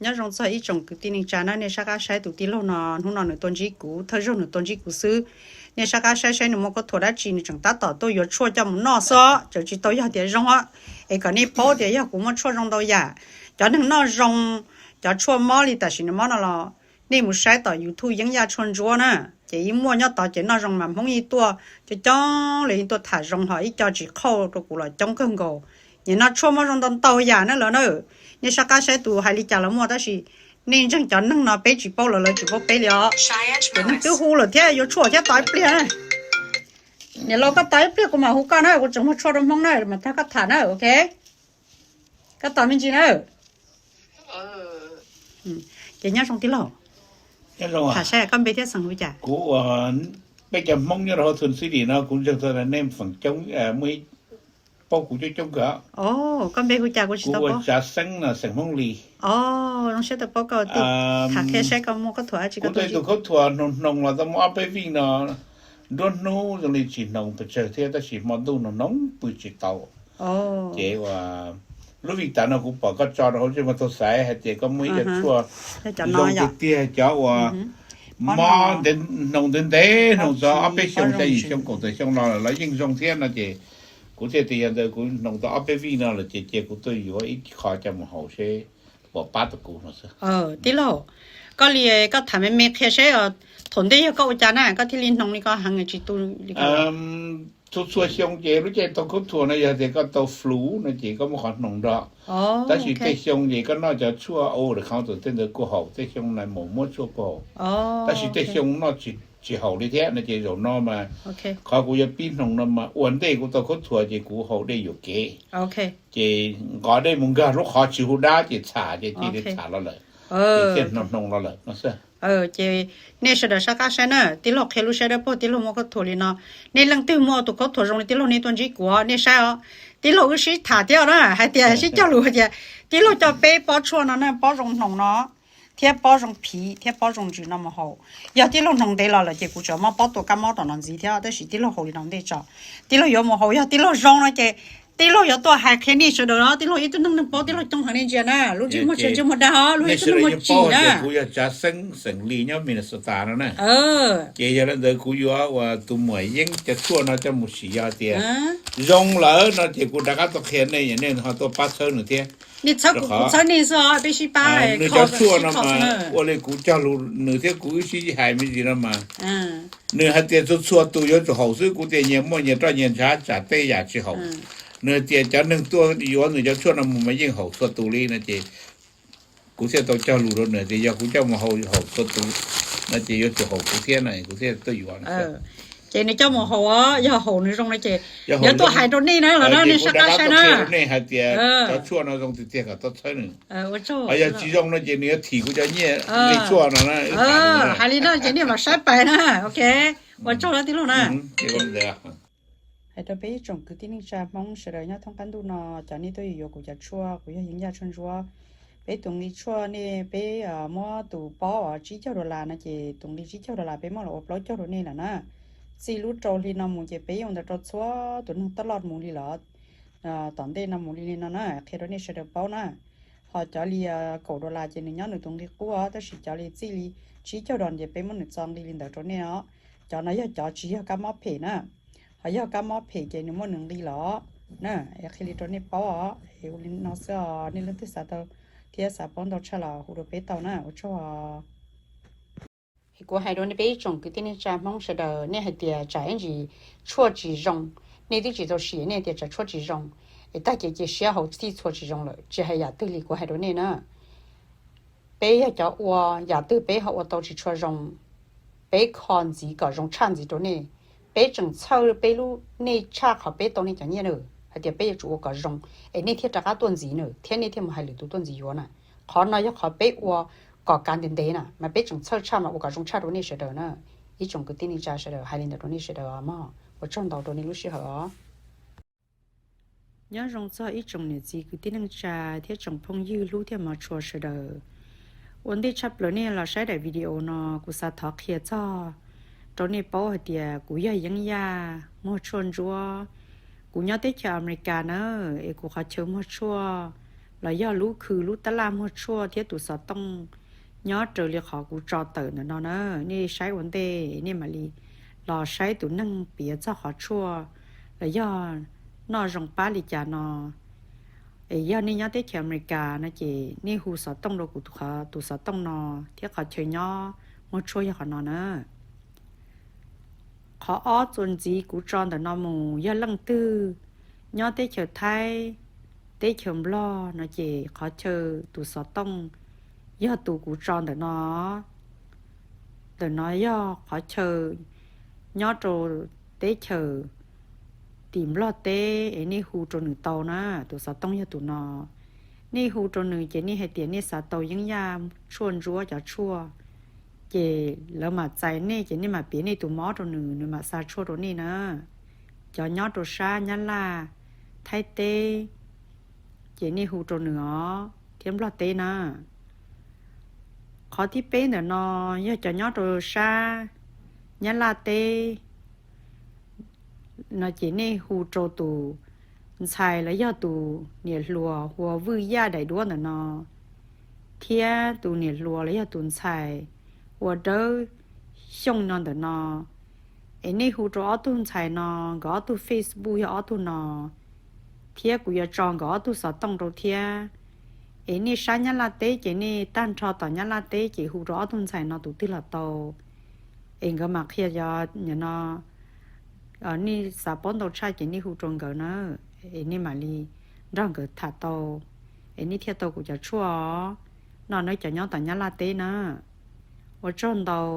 Nyob zoo txog ib tsoom kwv tij neej tsa na, nej sab qab saib tus tij laug no, hnub no nws tuaj ntsib kuv, thawj zaug nws tuaj ntsib kuv xwb. Nej sab qab saib saib nws muaj khaub thuas dab tsi, nws tseem tab tom tuaj yuav tshuaj coj mus noj xwb, tseem tsis tau yog tias zoo os. Es kom nej paub tias yog kuv muaj tshuaj zoo ntau yam. Cov neeg noj zoo cov tshuaj mob li tam sim nws mob no los nej mus saib tom YouTube Yeeb Yaj Tshuaj Ntsuab na, ces yeej muaj nyob tod ces noj zoo mas Hmoob yeej tuaj coob coob li, yeej tuaj tham zoo, ho ib co tsis qhauj rau kuv los coob kawg nkaus. Nim no tshuaj muaj zoo ntau ntau yam na lawm na. Nej sab qab saib tus hais li cas los muaj, tab sis nej ntseeg cov neeg no peb tsis paub lawv, lawv tsis paub peb li os. Ces neeg twb hu lawm thiab, yuav tshuaj thiab, tos ib pliag na. Niam laus koj tos ib pliag kuv mam hu koj na, kuv tseem muag tshuaj rau Hmoob na, mas tag koj tham na, ok? Koj tos me ntsis na. Ces nyob zoo tij laug. Tham saib koj npe thiab xeem hu cas? Kuv ua, peb cov Hmoob nyob rau hauv Thun City no kuv ntseeg tau nej feem coob muaj ib, paub kuv coob coob kawg. Koj npe hu cas kuv tsis tau paub. Kuv ua Tsav Xeeb no, xeem Hmoob Lis. Zoo siab tau paub koj tij. Tham qhia saib koj muaj khaub thuas dab tsi. Kuv tau tus khaub thuas hnoos hnoos los tau muaj ob peb vij no, nruab hnub zoo li tsis hnoos pes tsawg thiab, tab sis hmo ntuj hnoos hnoos pw tsis tau. Ces ua, lub vij tas no kuv pom koj tso rau hauv zej muag tau xaiv hais tias koj muaj ib co tshuaj zoo tiag tiag, cov uas mob hnoos ntev ntev, hnoos txog ob peb xyoos, xya yim xyoo, kaum tawm xyoo no lawm los yeej zoo thiab no ces kuv thiaj tias yog ntawd kuv hnoos tau ob peb vij no lawm ces cia kuv tuaj yuav ib qho coj mus haus seb puas pab tau kuv no xwb. Tij laug, koj li koj tham me me qhia seb, thaum ntej yog koj ua cas na koj thiaj li hnoos li ko heev tsis tu li ko? Txhua txhua xyoo ces lub caij tau khaub thuas no yog tias koj tau flu no ces koj muab qhov hnoos nrog. Tab sis tej xyoo ces koj noj cov tshuaj over the counter tej ntawd kuj haum, tej xyoo na mus muab tshuaj kuj haum. Tab sis tej xyoo noj tsis haum li thiab no ces zaum no mas qhov kuv yuav pib hnoos no mas ua ntej kuv tau khaub thuas ces kuv haus dej yuam kev. Ces nqos dej mus nkag lub qhov tsis hu dab ces txham ces cia li txham los lawm, ces thiaj hnoos hnoos los lawm no xwb. Ces nej sawv daws sab qab saib na, tij laug qhia lub siab dawb paug, tij laug muaj khaub thuas li no. Nej leej twg muaj tus khaub thuas zoo li tij laug nej tuaj ntsib kuv, nej saib os. Tij laug wb sib tham thiab na, hais tias sib cog lus hais tias tij laug coj peb pob tshuaj no na, pob zoo hnoos no thiab pob zoo phiv thiab pob zoo ntsws no mus haus. Yog tij laug hnoos ntev los lawm ces kuv tseem muab pob tua kab mob tom no ntxiv thiab, tab sis tij laug haus li no ntej tso. Tij laug yuav mus haus, yog tij laug zoo no ces tij laug yuav tuaj hais qhia nej sawv daws os. Tij laug ib tug neeg neeg paub, tij laug coob heev nej ntsia na, lub ntsej muag tsis ntsej muag dag os, lub ntsej muag tsim na. Kuv yog Tsav Xeeb, xeem Lis, nyob Minnesota no na. Ces yog li ntawd kuv yuav ua tus muam Yeeb cov tshuaj no coj mus sim, yog tias zoo lawm no ces kuv rov qab tuaj qhia nej, nej ho tuaj pab txhawb nws thiab. Nej txhawb kuv, kuv txhawb nej xwb, peb sib pab. Nws cov tshuaj no mas ua li kuv cog lus nws thiab kuv wb sib hais me ntsis no mas nws hais tias txhua txhua tus yuav tsum haum xwb, kuv tias nyias muaj nyias roj nyias ntshav, tsam tej yam tsis haum. Nws hais tias cov neeg tuaj yuav nws cov tshuaj no mus mas yeej haum txhua tus li no ces kuv thiaj tau cog lus rau nws tias yog kuv coj mus haus haum txhua tus no ces yuav tsum haum kuv thiab no kuv thiaj tuaj yuav. Ces nws coj mus haus, yog haum nws zoo no ces yuav tuaj hais rau nej na los no nej sab qab saib na. Nej hais tias cov tshuaj no zoo tiag tiag kom tau txhawb nws. Ho yog tsis zoo no ces nws yuav thim kuv cov nyiaj li tshuaj no na. Hais li no ces nej mam saib pais na, ok. Ua tsaug tij laug na. Hais rau peb ib tsoom kwv tij neej tsa Hmoob sawv daws nyob thoob qab ntuj no, cov nej tuaj yuav kuv cov tshuaj, kuv yog Yeeb Yaj Tshuaj Ntsuab. Peb tus nqi tshuaj nej, peb muab tus pob uas tsib caug dollar no ces tus nqi tsib caug dollar peb muab los ua plaub caug rau nej lawm na. Txij lub rau hli no mus ces peb yeej ua ntawd rau txhua tus neeg taj loj mus li lawm. Tom ntej no mus li li no na, qhia rau nej sawv daws paub na. Ho cov li kaum dollar ces nws nyob nws tus nqi qub os, tab sis cov li txij li tsib caug dollar ces peb muab nws txo nqi li ntawd rau nej os. Cov no yog cov tsis yog kab mob phem na. Ho yog kab mob phem ces nws muaj nws nqi los na. Es qhia li rau nej paub os, es ua li no xwb os, nej leej twg xav tau thiab xav paub ntau tshaj los hu rau peb tau na, ua tsaug os. Es kuv hais rau nej peb ib tsoom kwv tij neej tsa Hmoob sawv daws, nej hais tias tsam ib ntsis tshuaj tsis zoo, nej twb tsis tau sim nej tias tsam tshuaj tsis zoo, es tag ces cia siab haus txhij txhua tsis zoo lawm, tsis hais yam twg li kuv hais rau nej na. Peb yog cov ua, yam twg peb ho ua tau tsis tshua zoo, peb kho ntxiv kom zoo tshaj ntxiv rau nej. Peb tseem txhawj peb lub, nej tshaj qhov peb tau nej cov nyiaj na, hais tias peb yuav tsum ua kom zoo, es nej thiaj rov qab tuaj ntxiv na, thiab nej thiaj mus hais lwm tus tuaj ntxiv yuav na. Qhov no yog qhov peb ua kom kav ntev ntev na, mas peb tseem txhawj tshaj mas ua kom zoo tshaj rau nej sawv daws na. Ib tsoom kwv tij neej tsa sawv daws, hais li ntawd rau nej sawv daws os mog, ua tsaug ntau rau nej lub sij hawm os. Nyob zoo txog ib tsoom niam txiv kwv tij neej tsa thiab tsoom phooj ywg hlub thiab hmov tshua sawv daws. Ua ntej tshaj plaws nej los saib daim video no, kuv xav thov qhia txog rau nej paub hais tias kuv yog Yeeb Yaj muag tshuaj ntsuab. Kuv nyob teb chaws Amelikas na, es kuv qhov chaw muag tshuaj los yog lub khw lub tab laj muag tshuaj thiab tus xov tooj nyob raws li qhov kuv tso tawm ntawm no na. Nej saib ua ntej nej mam li los saib tus neeg piav txog qhov tshuaj los yog noj zoo pab li cas no. Es yog nej nyob teb chaws Amelikas no ces nej hu xov tooj rau kuv tus xov tooj no thiab qhov chaw nyob muag tshuaj yog qhov no na. Qhov ob txuas ntxiv kuv tso ntawm no mus, yog leej twg nyob teb chaws Thaib, teb chaws Nplog no ces qhov chaw tus xov tooj yog tus kuv tso ntawm no. Ntawm no yog qhov chaw nyob rau teb chaws tim Nplog teb es nej hu rau nws tau na. Tus xov tooj yog tus no. Nej hu rau nws ces nej hais tias nej xav tau yeeb yaj tshuaj ntsuab cov tshuaj, ces lawv mam txais nej ces nej mam piav nej tus mob rau nws, nws mam xa tshuaj rau nej na. Cov nyob rau sab Nyab Laj, Thaib teb, ces nej hu rau nws os, thiab Nplog teb na. Qhov thib peb ntawm no yog cov nyob rau sab Nyab Laj teb no ces nej hu rau tus ntxhais los yog tus niam hluas hu ua Vwj Yaj daim duab ntawm no, thiab tus niam hluas los yog tus ntxhais hu ua Dawb Xyooj no ntawm no. Es nej hu rau ob tug ntxhais no, nkawd ob tug Facebook yog ob tug no, thiab kuv yuav tso nkawd ob tug xov tooj rau thiab. Es nej sab Nyab Laj teb ces nej tag nrho tom Nyab Laj teb ces hu rau ob tug ntxhais no tus twg los tau. Es nkawd mam qhia, yog no nej xav paub ntau tshaj ces nej hu rau nkawd na, es nej mam li nrog nkawd tham tau, es nej thiaj tau kuv cov tshuaj os. No nawb cov nyob tom Nyab Laj teb na. Ua tsaug ntau.